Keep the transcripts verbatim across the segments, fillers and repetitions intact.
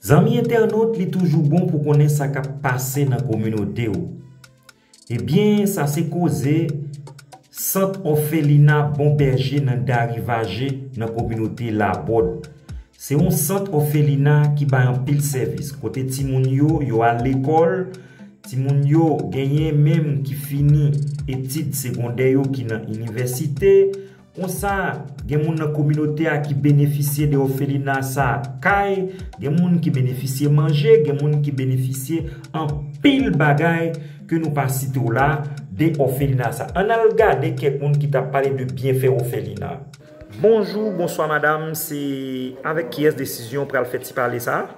Zanmi entènot, li toujou bon pou konnen sa k ap pase nan kominote w. Ebyen, sa se koze sant òfelina Bon Bèje nan Darivaje nan kominote Labòd. Se yon sant òfelina ki bay anpil sèvis, kote timoun yo, yo al lekòl, timoun yo genyen menm ki fini etid segondè yo ki nan inivèsite. Konsa, gen moun nan kominote a ki benefisye de òfelina sa kay, gen moun ki benefisye manje, gen moun ki benefisye anpil bagay ke nou pa site w la de òfelina sa. Ann al gade kèk moun ki t ap pale de byenfè òfelina. Bonjou, bonswa madam, se avèk kiyès desizyon pral fè ti pale sa?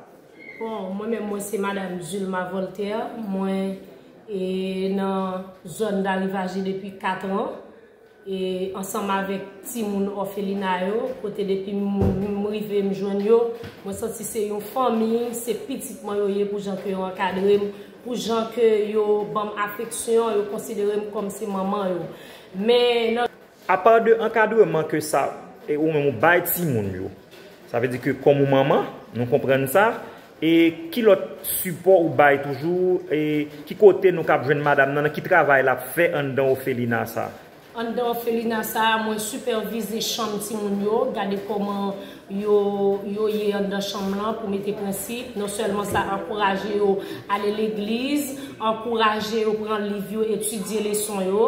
Bon, mwen menm mwen se Madanm Zulma Voltaire, mwen e nan zòn Darivaje depi kat an, e ansanm avèk timoun òfelina yo, kote depi m m rive m jwenn yo, mwen santi se yon fanmi, se pitit mwen yo ye pou jan ke yo ankadre m, pou jan ke yo ban m afeksyon, yo konsidere m kòm se manman yo. Men nan Apa de ankadreman ke sa e ou menm ou bay timoun yo, sa vle di ke kòm ou manman, nou konprann sa, e ki lòt sipò ou bay toujou, e ki kote nou kab jwenn madanm nan, nan ki travay l ap fè anndan òfelina sa? Anndan òfelina sa a, mwen sipèvize chanm timoun yo, gade kòman yo yo ye anndan chanm lan pou mete prensip. Non sèlman sa, ankouraje yo ale legliz, ankouraje yo pran liv yo, etidye leson yo,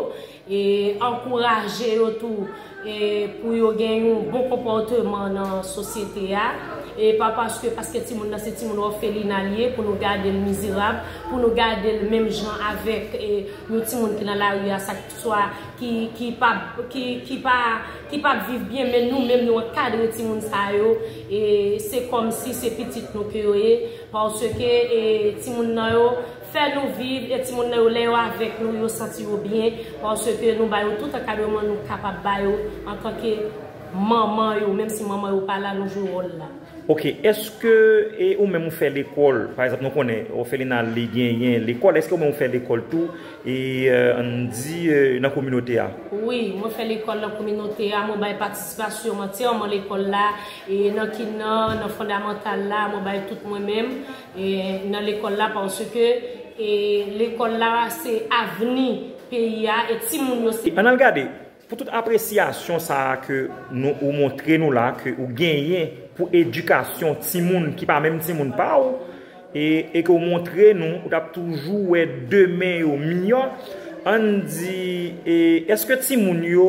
e ankouraje yo tou e pou yo gen yon bon konpòteman nan sosyete a. E pa paske, paske timoun nan se timoun òfelina li ye, pou nou gade l mizerab, pou nou gade l menm jan avèk e yon timoun ki nan lari a, sa k swa ki ki p ap ki ki pa ki p ap viv byen, men nou menm nou ankadre timoun sa yo, e se kòmsi se pitit nou ke yo ye, paske e timoun nan yo fè nou viv, e timoun nan yo lè yo avèk nou yo santi yo byen, paske nou ba yo tout ankadreman nou kapab ba yo antanke manman yo, menm si manman yo pa la, nou jwe wòl la. Ok, èske e ou menm ou fè lekòl? Pa egzanp, nou konnen òfelina li genyen lekòl, èske ou menm ou fè lekòl tou? E ann di nan kominote a? Wi, mwen fè lekòl nan kominote a, mwen bay patisipasyon m antyèman lekòl la, e nan kinan, nan fondamantal la, mwen bay tout mwen menm e nan lekòl la, paske e lekòl la se avni peyi a, e timoun yo se. Ann al gade. Pou tout apresyasyon sa a ke nou ou montre nou la, ke ou genyen pou edikasyon timoun ki pa menm timoun pa w, e, e ke ou montre nou ou t ap toujou wè demen yo miyò, ann di, e, èske timoun yo,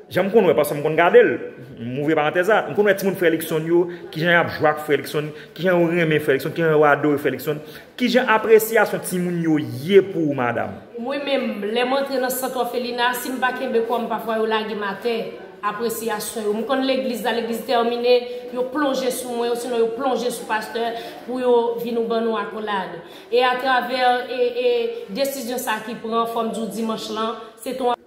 jan m konn wè, paske m konn gade l, m ouvri parantèz la, m konn wè timoun frè Luckson yo, kijan y ap jwe ak frè Luckson, kijan yo renmen frè Luckson, kijan yo adore frè Luckson, kijan apresyasyon timoun yo ye pou ou, madanm? Mwen menm, lè m antre nan sant òfelina, si m pa kenbe kò m, pafwa yo lage m atè. Apresyasyon yo. M konn legliz la, legliz tèmine, yo plonje sou mwen, osinon yo plonje sou pastè pou yo vin ou ban nou akolad. E atravè e, e, desizyon sa ki pran, fò m di w dimanch lan, se te yon.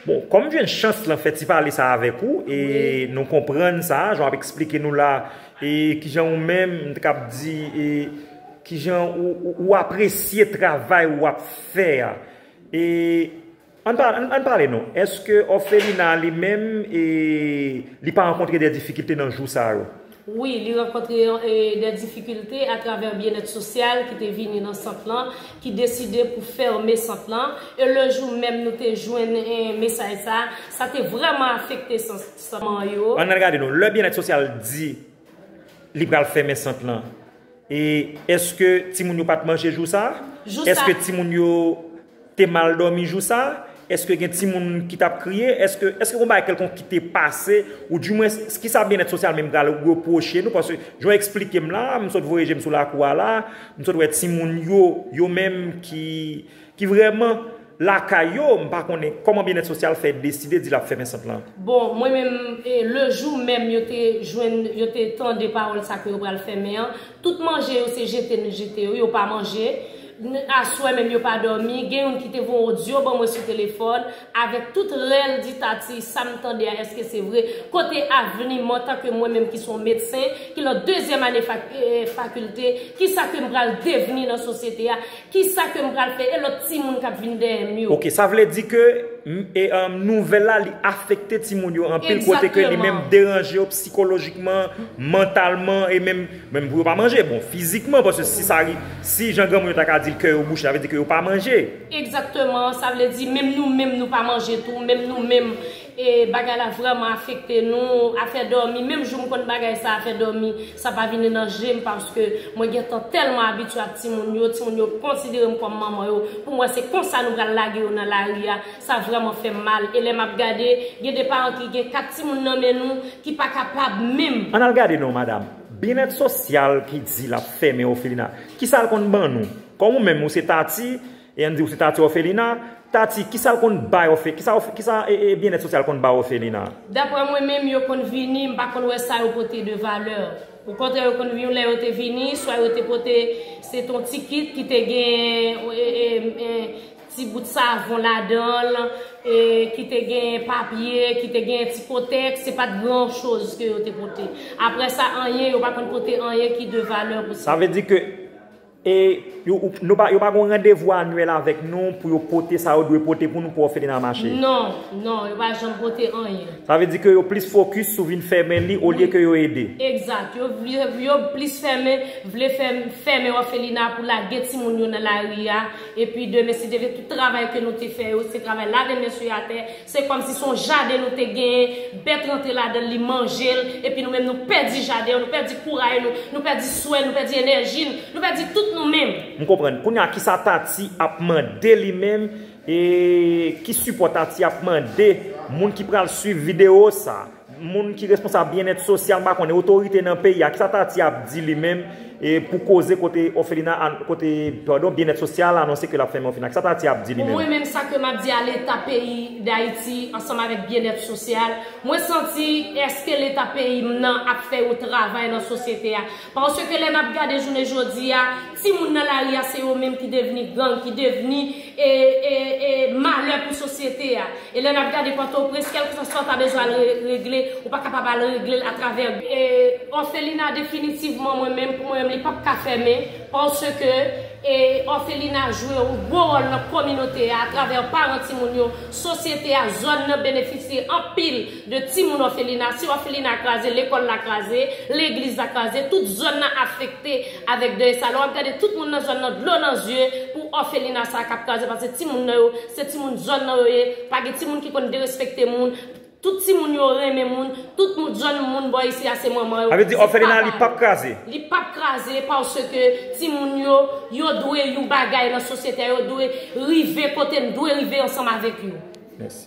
Bon, kòm m jwenn chans lan fè ti pale sa avèk ou, e nou konprann sa, jan w ap eksplike nou la, e kijan ou menm, m t kab di, e kijan ou, ou, ou apresye travay w ap fè a. E ann pa, ann, ann pale non, èske òfelina li menm, e li pa rankontre de difikilte nan jou sa yo? Wi, li rankontre e, de difikilte atravè byennèt sosyal ki te vini nan sant lan, ki deside pou fèmen sant lan. E le jou menm nou te jwenn e, mesaj sa, sa te vrèman afekte sant, sant lan yo. Ann al gade non, lè byennèt sosyal di li pral fèmen sant lan, e èske timoun yo pa t manje jou sa? Jou sa. Èske timoun yo te mal dòmi jou sa? Èske gen timoun ki t ap kriye? Èske, èske gen yon bagay kèlkonk ki te pase? Oudimwens, kisa byennèt sosyal menm pral repwoche nou? Paske, jan w eksplike m la, m sot voye je m sou lakou a la, m sot wè timoun yo, yo menm ki, ki vrèman lakay yo, m pa konnen kòman byennèt sosyal fè deside di l ap fèmen sant lan. Bon, mwen menm, e, le jou menm yo te jwenn, yo te tande pawòl sa ke yo pral fèmen an, tout manje yo se jete n jete yo, yo pa manje. Aswè menm yo pa dòmi, gen youn ki te voye odyo ban mwen sou telefòn, avèk tout rèl ditati, sa m tande a, èske se vre? Kote avni m antanke mwen menm ki se yon medsen, ki lan dezyèm ane fak, e, fakilte, kisa ke m pral devni nan sosyete a? Kisa ke m pral fè? E lòt timoun k ap vin dèyè m yo? Ok, sa vle di ke M- e, um, nouvèl la, li afekte timoun yo anpil, kote ke li menm deranje yo psikolojikman, mantalman, e menm, menm pou yo pa manje. Bon, fizikman, paske si sa ri- si jan granmoun yo ta ka di l, kè yo bouche, sa vle di ke yo pa manje. Egzakteman, sa vle di menm nou menm nou pa manje tou, menm nou menm, e, bagay la vrèman afekte nou. Afè dòmi, menm jou m konn bagay sa, afè dòmi, sa pa vini nan je m, paske mwen gentan tèlman abitye ak timoun yo, timoun yo konsidere m kòm manman yo. Pou mwen, se konsa nou pral lage yo nan lari a. Sa vrèman fè m mal. E lè m ap gade, gen de paran ki gen kat timoun nan men nou ki pa kapab menm. Ann al gade non, madam. Byennèt sosyal ki di l ap fèmen òfelina, kisa l konn ban nou? Kòm ou menm, ou se Tati, e ann di ou se Tati òfelina, Tati, kisa l konn bay òfe- kisa òfe- kisa, e, e, byennèt sosyal konn bay òfelina? Daprè mwen menm, yo konn vini, m pa konn wè sa yo pote de valè. Okontrè, yo konn vini, lè yo te vini, swa yo te pote, se t on ti kit ki te gen, e, e, e, ti bout savon ladan l, e, ki te gen papye, ki te gen ti kotèks, se pa t gran choz ke yo te pote. Apre sa, anyen, yo pa konn pote anyen ki de valè pou sa. Sa vle di ke, e, yo, nou pa, yo pa gen yon randevou anyèl avèk nou pou yo pote sa yo dwe pote pou nou pou òfelina mache? Non, non, yo pa janm pote anyen. Sa vle di ke yo plis fokis sou vin fèmen li olye ke yo ede. Egzat. Yo, yo, yo plis fèmen, vle fè, fèmen òfelina pou lage timoun yo nan lari a. Epi demen, si Dye vle, tout travay ke nou te fè yo, se travay lave men sou atè. Se kòmsi se yon jaden nou te genyen, bèt rantre ladan l, li manje l. Epi nou menm, nou pèdi jaden an, nou pèdi kouray nou, nou pèdi swè, nou pèdi enèji n, nou pèdi tout nou menm. M konprann. Kounye a, kisa Tati ap mande li menm? E ki sipò Tati ap mande moun ki pral swiv videyo sa, moun ki responsab byennèt sosyal, m pa konnen, otorite nan peyi a, kisa Tati ap di li menm, e pou koze kote òfelina, an- kote, padon, byennèt sosyal anonse ke l ap fèmen òfelina? Kisa Tati ap di li menm? Mwen menm, sa ke m ap di a Leta peyi Dayiti ansanm avèk byennèt sosyal, mwen santi, èske Leta peyi m nan ap fè yon travay nan sosyete a? Paske lè n ap gade jounen jodi a, timoun nan lari a, se yo menm ki devni gang, ki devni, e, e, e, malè pou sosyete a. E lè n ap gade Pòtoprens, kèlkeswa sa w ta bezwen al re- regle, ou pa kapab al regle l atravè, e, òfelina. Definitivman, mwen menm, pou mwen menm, li p ap ka fèmen, paske, e, òfelina jwe yon gwo wòl nan kominote a, atravè paran timoun yo, sosyete a, zòn nan benefisye anpil de timoun òfelina. Si òfelina kraze, lekòl la kraze, legliz la kraze, tout zòn nan afekte avèk dèy sa. Lè w ap gade tout moun nan zòn nan, dlo nan zye pou òfelina sa k ap kraze, paske timoun nan yo, se timoun zòn nan yo ye. Pa gen timoun ki konn derespekte moun. Tout timoun yo renmen moun. Tout moun, zòn moun bò isi a, se manman yo. Sa vle di òfelina li p ap kraze? Li p ap kraze, paske timoun yo, yo dwe yon bagay nan sosyete a, yo dwe rive kote n dwe rive ansanm avèk yo. Mèsi.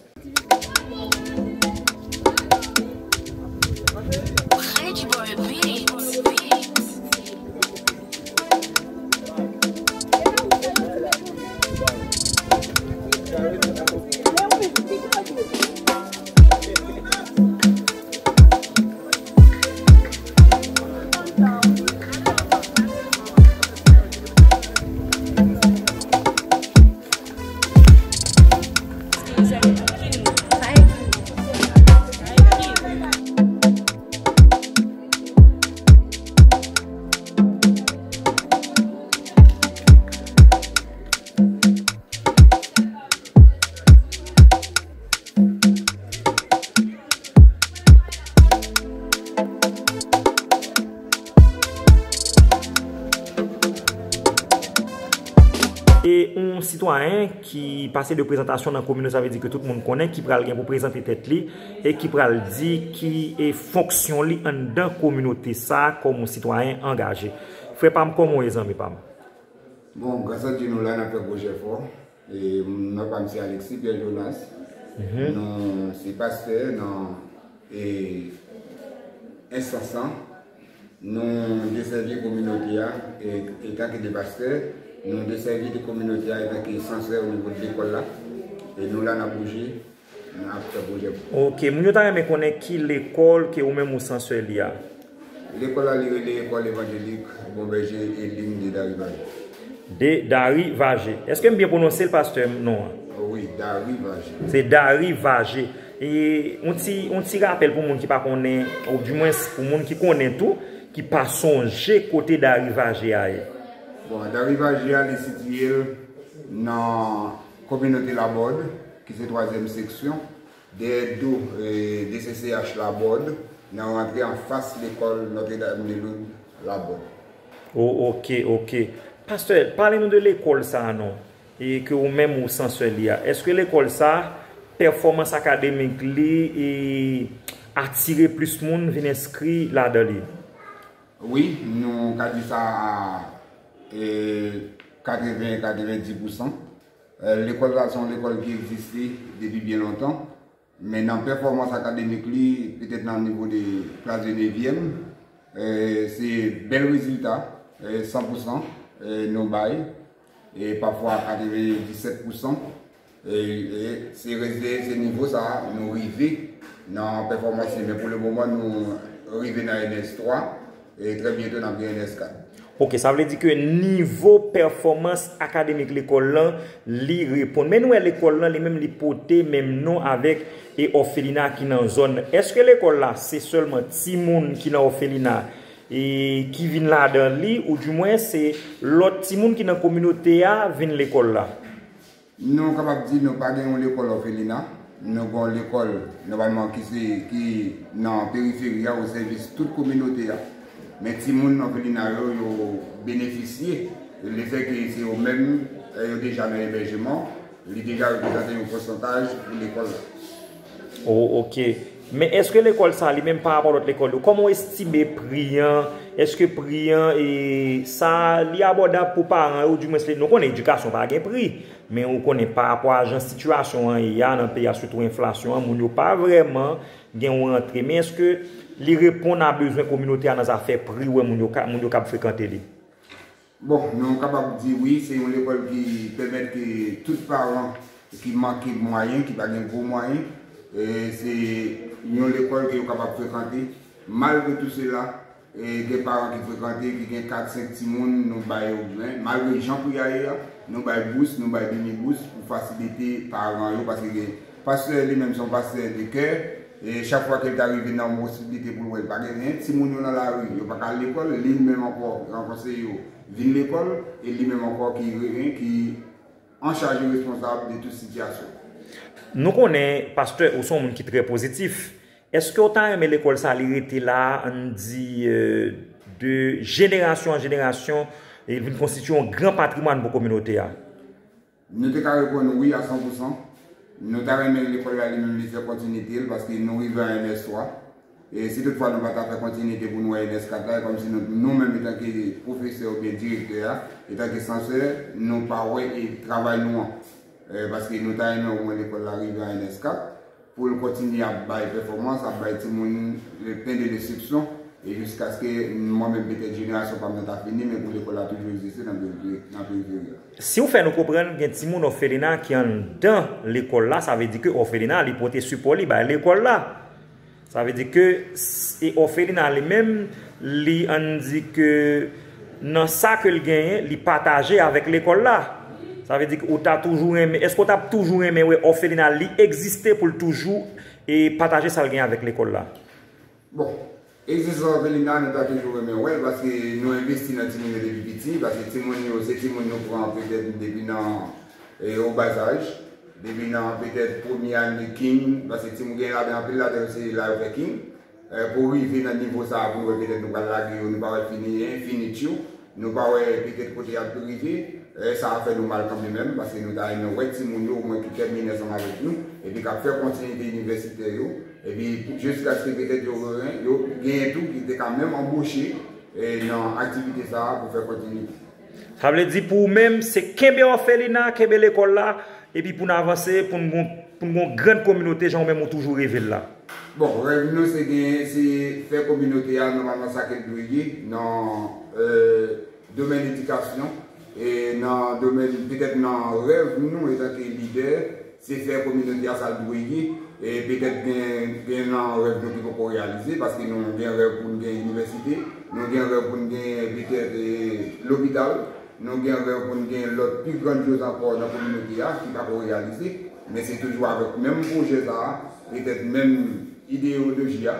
E yon sitwayen ki pase de prezantasyon nan komin nou, sa vle di ke tout moun konnen, ki pral gen pou prezante tèt li e ki pral di ki e fonksyon li anndan kominote sa a kòm yon sitwayen angaje. Frè pa m, kòman w ye, zanmi pa m? Bon, gras a Dye, nou la, n ap fè gwo jèfò. E, non pa m se Alexis Pierre Jonas. Nou se pastè nan, e, enstans lan. Nou desèvi kominote a, e, etanke de pastè, nou desèvi de kominote a etanke sansè o nivo de lekòl la. E nou la, n ap bouje. N ap fè pwojè pou. Ok, moun yo ta renmen konnen ki lekòl ke ou menm ou sansè li a. Lekòl la, li rele Lekòl Evanjelik Bon Bèje e Lim de Darivaje. De Darivaje. Èske m byen pwononse l, pastè, non an? Wi, Darivaje. Se Darivaje. E yon ti, yon ti rapèl pou moun ki pa konnen, ou dimwens pou moun ki konnen tou, ki pa sonje kote Darivaje a ye. Bon, Darivaje a, li sitiye l nan kominote Labòd. ki se twazyèm seksyon, dèyè do, eh, D C C H Labòd, nan rantre anfas lekòl Notre-Dame de Lourdes Labòd. Oh, ok, ok. Pastè, pale nou de lekòl sa a non, e ke ou menm ou sansè li a. Èske lekòl sa a, pèfòmans akademik li e atire plis moun vin enskri ladan li? Wi, nou ka di sa a, eh, katreven, katrevendiz pousan. Eh, lekòl la se yon lekòl ki egziste depi byen lontan, men nan pèfòmans akademik li, petèt nan nivo de klas de nevyèm, eh, se bèl rezilta, eh, san pousan, eh, nou bay, e pafwa katrevendiz sèt pousan. E, e se rezilta, se nivo sa a nou rive nan pèfòmans li. Men pou le moman, nou rive nan N S twa, e trè byento n ap gen N S kat. Ok, sa vle di ke nivo pèfòmans akademik lekòl lan, li reponn. Men nou wè lekòl lan, li menm, li pote menm non avèk e òfelina ki nan zòn nan. Èske lekòl la, se sèlman timoun ki nan òfelina e ki vin ladan li, oudimwen se lòt timoun ki nan kominote a vin lekòl la? Nou kapab di nou pa gen yon lekòl òfelina. Nou gen yon lekòl, nòmalman, ki se, ki nan periferi a, o sèvis tout kominote a. Men timoun òfelina yo, yo benefisye lefètke se yo menm, eh, yo deja nan ebèjman, li deja reprezante yon pousantaj pou lekòl la. Oh, ok. Men èske lekòl sa a li menm pa rapò lòt lekòl yo? Kòman w estime pri an? Èske pri an e sa a li abòdab pou paran yo? Oudimwens li, nou konnen edikasyon pa gen pri. Men ou konnen pa rapò a jan sitiyasyon an ye a nan peyi a, sitou enflasyon an, moun yo pa vrèman gen yon rantre. Men èske li reponn a bezwen kominote a nan zafè pri, wè moun yo ka, moun yo kab frekante li? Bon, nou kapab di wi, se yon lekòl ki pèmèt ke tout paran ki manke mwayen, ki pa gen gwo mwayen, eh, se yon lekòl ke yo kapab frekante. Malgre tou sela, eh, gen paran ki frekante, ki gen kat, senk timoun, nou bay yo, men malgre jan pri a ye a, nou bay bous, nou bay demi bous pou fasilite paran yo, paske gen pastè li menm se yon pastè de kè, e chak fwa ke l ta rive nan yon posibilite pou l wè l pa gen anyen, timoun yo nan lari, yo pa ka al lekòl, li menm ankò ki konseye yo vin lekòl, e li menm ankò ki, ki an chaj e responsab de tout sitiyasyon. Nou konnen, pastè, ou se yon moun ki trè pozitif. Èske w ta renmen lekòl sa a li rete la, ann di, euh, de jenerasyon an jenerasyon, e l vin konstitye yon gran patrimwàn pou kominote a? Nou te ka reponn wi a san pousan. Nou ta renmen lekòl la li menm li fè kontinite l, paske nou rive a N S twa. E si toutfwa nou pa ta fè kontinite pou nou wè N S kat la, e kòmsi nou, nou menm etanke pwofesè oubyen direktè a, etanke sansè, nou pa wè e travay nou an. E paske nou ta renmen omwen lekòl la rive a N S kat, pou l kontinye ap bay pèfòmans, ap bay timoun le pen de lenstriksyon, e jiskaske mwen menm petèt jenerasyon pa m nan ta fini, men pou lekòl la toujou egziste nan periferi a. Si w fè nou konprann gen timoun òfelina ki anndan lekòl la, sa vle di ke òfelina li pote sipò li bay lekòl la. Sa vle di ke e òfelina li menm, li ann di ke nan sa ke l genyen, li pataje avèk lekòl la. Sa vle di ke ou ta toujou renmen, èske w t ap toujou renmen wè òfelina li egziste pou l toujou e pataje sa l genyen avèk lekòl la? Bon, egzistans òfelina, nou ta toujou renmen wè l, paske nou envesti nan timoun yo depi piti, paske timoun yo, se timoun nou pran petèt depi nan, e, o bazaj, depi nan petèt premye ane king, paske timoun gen ladan, anpil ladan yo se la yo fè king, e, pou rive nan nivo sa a, pou nou wè petèt nou pral lage yo, nou pa wè fini, enfinityou. Nou pa wè petèt kote y ap rive, e, sa a fè nou mal kanmenm, paske nou ta renmen wè timoun yo, omwen ki tèmine ansanm avèk nou, epi k ap fè kontinite inivèsitè yo, epi jiskaske petèt yo, yo genyen tou ki te ka menm anboche, e, nan aktivite sa a pou fè kontinite. Sa vle di pou ou menm, se kenbe òfelina, kenbe lekòl la, epi pou n avanse, pou n gon, pou n gon grann kominote, jan ou menm ou toujou reve l la. Bon, rèv nou se gen, se fè kominote a nòmalman sa ke l dwe ye nan, e, domèn edikasyon, e nan domèn, petèt nan rèv nou etanke lidè, se fè kominote a sa l dwe ye, e petèt gen, gen nan rèv nou ki poko reyalize, paske nou gen rèv pou n gen inivèsite, nou gen rèv pou n gen petèt, e, lopital, nou gen rèv pou n gen lòt pi grandyoz ankò nan kominote a ki pako reyalize, men se toujou avèk menm pwojè sa a, petèt menm ideyoloji a,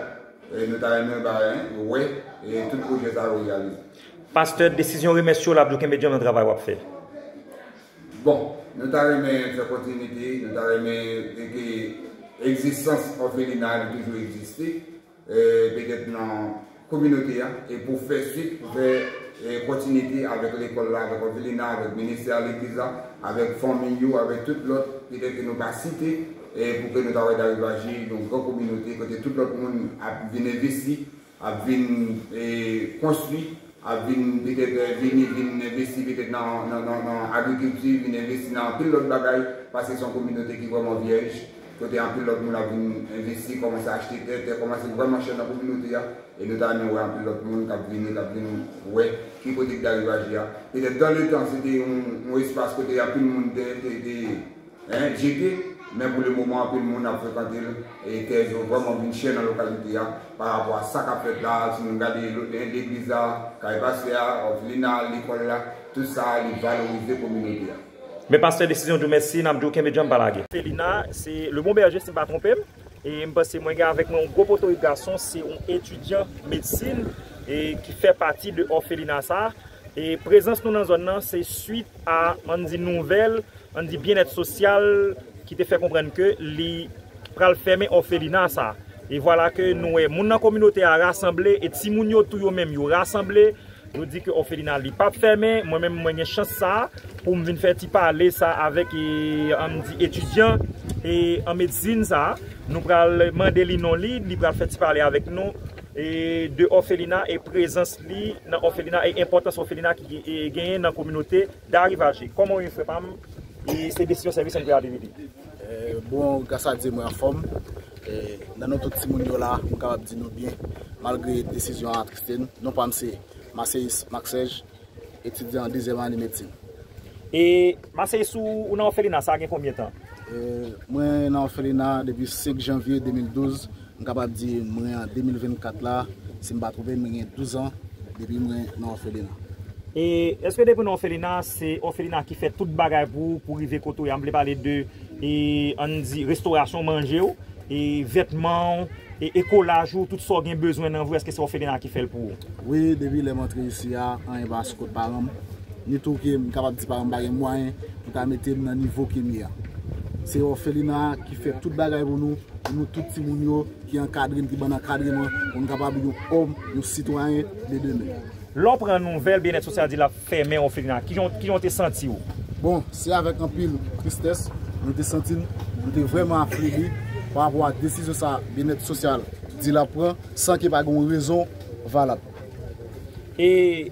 e nou ta renmen bay, wè, e tout pwojè sa yo reyalize. Pastè, desizyon remèsye w la, pou kenbe djanm nan travay w ap fè. Bon, Nou ta renmen fè kontinite, nou ta renmen ke egzistans òfelina li toujou egziste, eh, petèt nan kominote a, e pou fè swit, pou fè, eh, kontinite avèk lekòl la, avèk òfelina, avèk ministè a legliz la, avèk fanmi yo, avèk tout lòt, petèt ke nou pa site, eh, pou ke nou ta wè darivaje yon gran kominote kote tout lòt moun ap vin envesti, ap vin, eh, konstwi, ap vin petèt, eh, vini, vin envesti petèt nan, nan, nan, nan agrikilti, vin envesti nan anpil lòt bagay, paske se yon kominote ki vrèman vyèj, kote anpil lòt moun ap vin envesti, kòmanse achte tè, tè kòmanse vrèman chè nan kominote a, e nou ta renmen wè anpil lòt moun k ap vini, k ap vin wè ki kote ki darivaje a. Petèt dan le tan, se te yon, yon espas kote anpil moun te, te, te, en, jete, men pou le moman, anpil moun ap frekante l, e tè yo vrèman vin chè nan lokalite a, pa rapò a sa k ap fèt la, si nou gade lo-, legliz la, kay pastè a, òfelina, lekòl la, tout sa, li valorize kominote a. Men pastè, desizyon di w mèsi, n ap di w kenbe djanm pa lage. Òfelina, se Le Bon Berger, si m pa twonpe m, e m panse mwen gen avèk mwen yon gwo potorik gason, se yon etidyan medsin, e ki fè pati de òfelina sa a. E prezans nou nan zòn nan, se swit a, ann di, nouvèl, ann di, Byennèt Sosyal ki te fè konprann ke li pral fèmen òfelina sa. E vwala ke nou wè moun nan kominote a rasanble, e timoun yo tou yo menm yo rasanble. Yo di ke òfelina li p ap fèmen. Mwen menm, mwen gen chans sa pou m vin fè ti pale sa avèk, e, ann di, etidyan, e, an medsin sa. Nou pral mande li non li, li pral fè ti pale avèk nou, e, de òfelina e prezans li nan òfelina e enpòtans òfelina ki, e, genyen nan kominote Darivaje. Kòman w ye, frè pa m? E se desizyon sèvis ann Kwe Ativite. Eh, bon, gras a Dye, mwen anfòm. Eh, nan non tout timoun yo la, m kapab di nou byen, malgre desizyon an atriste n. Non pa m se Marseillus Maxège, etidyan dezyèm ane medsin. E Marseillus, ou, ou nan òfelina sa a gen konbyen tan? Eh, mwen nan òfelina depi senk janvye de mil douz. M kapab di mwen an de mil vennkat la, si m pa twonpe m, mwen gen douz an depi mwen nan òfelina. E èske depi w nan òfelina, se òfelina ki fè tout bagay pou ou, pou rive kote w ye a? M vle pale de, e, ann di, restorasyon manje w, e, vètman w, e, ekolaj ou, tout sa w gen bezwen nan vi w, èske se òfelina ki fè l pou ou? Wi, depi lè m antre isi a, anyen pa sou kont paran m. Ni tou ke m kapab di paran m pa gen mwayen pou ta mete m nan nivo ke m ye a. Se òfelina ki fè tout bagay pou nou, pou nou tout timoun yo ki ankadre n, ki ban n ankadreman, pou n kapab yon òm, yon sitwayen de demen. Lè w pran nouvèl Byennèt Sosyal di l ap fèmen òfelina, kijan, kijan w te santi w? Bon, se avèk anpil tristès nou te santi n, nou te vrèman afebli pa rapò a desizyon sa Byennèt Sosyal di l ap pran, san ke pa gen yon rezon valab. E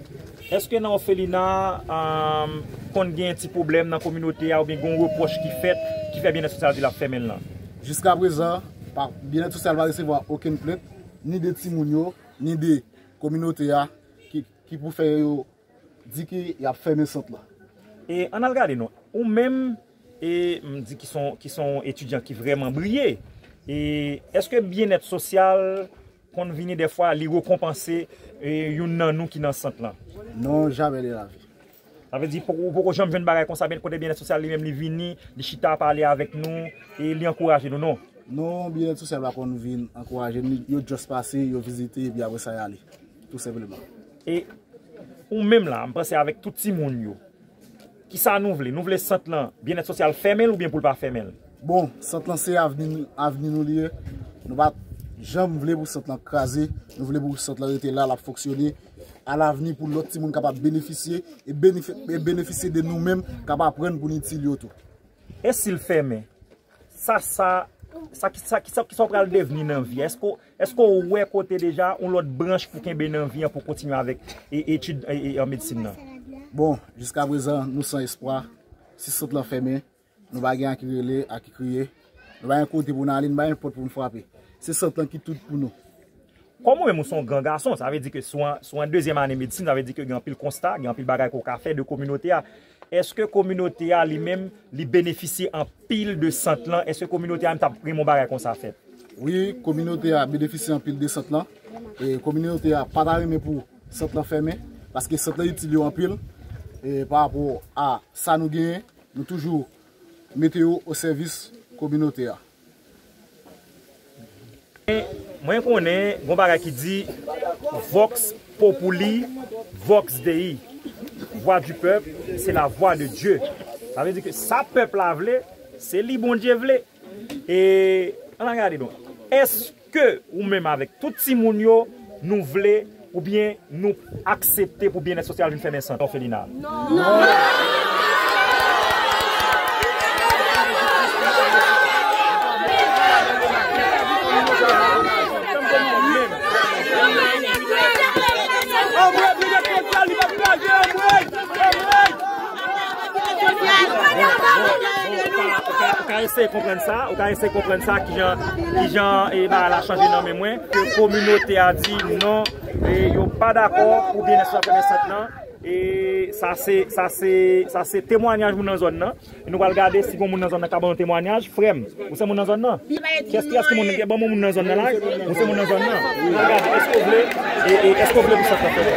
èske nan òfelina, um, konn gen ti pwoblèm nan kominote a oubyen gen yon repwòch ki fèt ki fè Byennèt Sosyal di l ap fèmen l lan? Jiskaprezan, pa, Byennèt Sosyal pa resevwa okenn plent, ni de timoun yo, ni de kominote a ki, ki pou fè yo di ke y ap fèmen sant lan. E ann al gade non. Ou menm, e m di ki son, ki son etidyan ki vrèman briye. E èske Byennèt Sosyal konn vini dèfwa li rekonpanse, e, youn nan nou ki nan sant lan? Non, jamè de lavi. Sa vle di, poko, ou poko janm jwenn bagay konsa, byen kote Byennèt Sosyal li menm li vini, li chita pale avèk nou, e li ankouraje nou, non? Non, Byennèt Sosyal pa konn vin ankouraje n, yo just pase, yo vizite, epi apre sa y ale. Tou senpleman. E ou menm la, m panse avèk tout timoun yo, kisa nou vle? Nou vle sant lan, Byennèt Sosyal fèmen l oubyen pou l pa fèmen l? Bon, sant lan se avni, avni nou li ye. Nou pa janm vle pou sant lan kraze. Nou vle pou sant lan rete la, l ap fonksyone. Alavni pou lòt timoun kapab benefisye e benefi-, e benefisye de nou menm k ap aprann pou n itil yo tou. E si l fèmen? Sa, sa, sa, ki sa, ki sa, ki sa w pral devni nan vi a? Èske w, èske w wè kote deja yon lòt branch pou kenbe nan vi an pou kontinye avèk e, etid e, e, an medsin nan? Bon, jiskaprezan, nou san espwa. Si sant lan fèmen, nou pa gen a ki rele, a ki kriye. Nou pa gen kote pou n ale, nou pa gen pòt pou n frape. Se sant lan ki tout pou nou. Kòm ou menm ou se yon gran gason, sa vle di ke si w an, si w an dezyèm ane medsin, sa vle di ke gen anpil konsta, gen anpil bagay ke w ka fè de kominote a. Èske kominote a li menm, li benefisye anpil de sant lan? Èske kominote a menm t ap renmen yon bagay konsa fèt? Wi, kominote a benefisye anpil de sant lan. E kominote a pa ta renmen pou sant lan fèmen, paske sant lan itil yo anpil. E pa rapò a sa nou genyen, nou toujou mete yo o sèvis kominote a. Mwen konnen gon bagay ki di Vox Populi, Vox Dei. Voix du peuple, c'est la voix de Dieu. Sa vle di ke sa pèp la vle, se li Bondye vle. E, ann al gade donk. Èske ou menm avèk tout timoun yo, nou vle oubyen nou aksepte pou byennèt sosyal vin fèmen sant òfelina? Non. Ou ka, ou ka, ou ka eseye konprann sa, ou ka eseye konprann sa, kijan, kijan, e, bagay la chanje nan men mwen, ke kominote a di non, e, yo pa dakò pou byennèt sa fèmen sant lan, e sa se, sa se, sa se temwanyaj moun nan zòn nan. E nou pral gade si gon moun nan zòn nan ka ban nou temwanyaj. Frè m, ou se moun nan zòn nan? Kiyès, kiyès ki moun, ban mwen moun nan zòn nan la? Ou se moun nan zòn nan? Nou pral gade, èske w vle, e, e, èske w vle pou sant lan fèmen?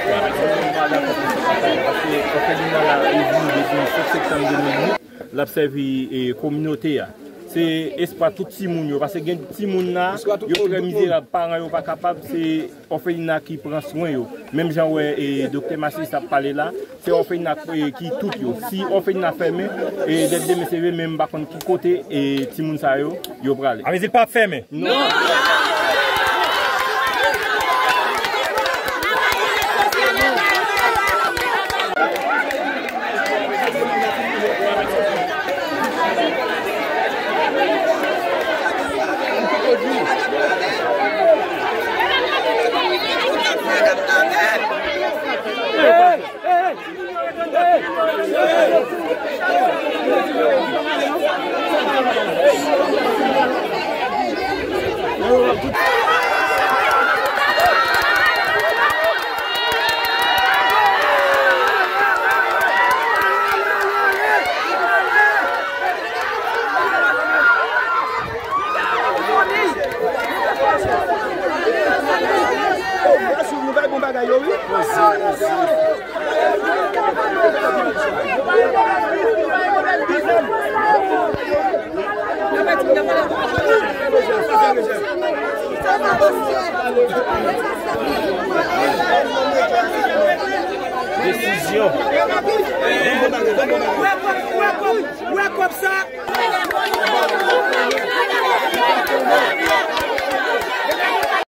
Paske òfelina la, li vini depi senk septanm de mil uit, l ap sèvi, e, kominote a. Se espwa tout timoun yo, paske gen timoun la, yo trè mizerab, paran yo pa kapab, se òfelina ki pran swen yo. Menm jan w wè, e, doktè Marcelis ap pale la, se òfelina, e, ki tout yo. Si òfelina fèmen, e, dèt demen se vre, men m pa konn ki kote, e, timoun sa yo, yo prale. Amezi l p ap fèmen. Non. Nou bay bon bagay yo, wi. Desizyon.